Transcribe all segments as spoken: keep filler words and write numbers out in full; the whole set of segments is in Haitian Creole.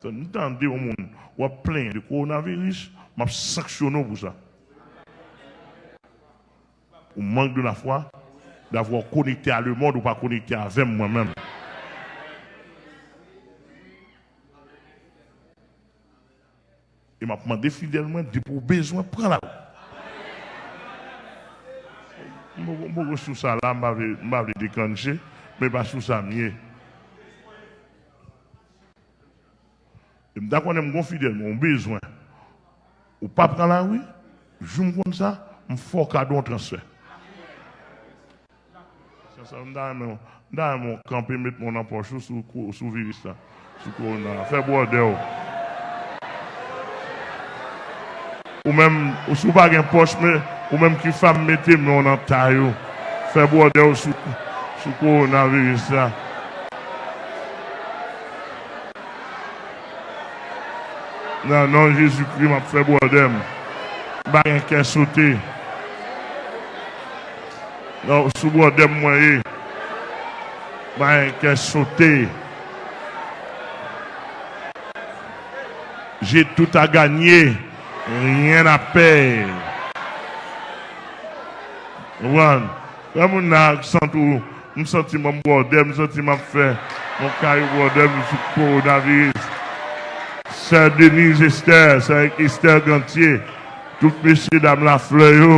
M tande yon moun, w ap plenyen de kowonaviris, m ap sanksyone w pou sa. Ou manque de la foi d'avoir connecté à le monde, ou pa konekte avè m mwen menm. E m ap mande fidèl mwen, depi w bezwen, pran lari. M poko, m poko sou sa la, m pa vle, m pa vle deklannche, men pa sou sa m ye. E m ta konnen m gon fidèl mwen, ou bezwen. Ou pa pran lari, jou m konn sa, m fè w kado yon transfè. Sa, m ta renmen w, m ta renmen w kanpe, met men w nan pòch ou sou ko-, sou viris la, sou kowona. Fè bwòdè w. Ou menm, ou, si w pa gen pòch, men, ou menm ki fanm, mete men w nan tay ou. Fè bwòdè w sou, sou kowonaviris la. Nan non Jezikri, m ap fè bwòdè m. M pa gen kè sote. Non, sou bwòdè m mwen ye. M pa gen kè sote. J'ai tout à gagner, rien à perdre. Ou konprann? Lè moun nan ak sant ou, m santi m an bwòdè, m santi m ap fè yon kay bwòdè m sou kowonaviris. Sè Denise Esther, sè Esther Gantier, tout mesye dam Laflè yo.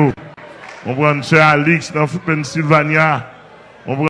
Konprann? Sè Alix nan Pennsylvania. Konprann?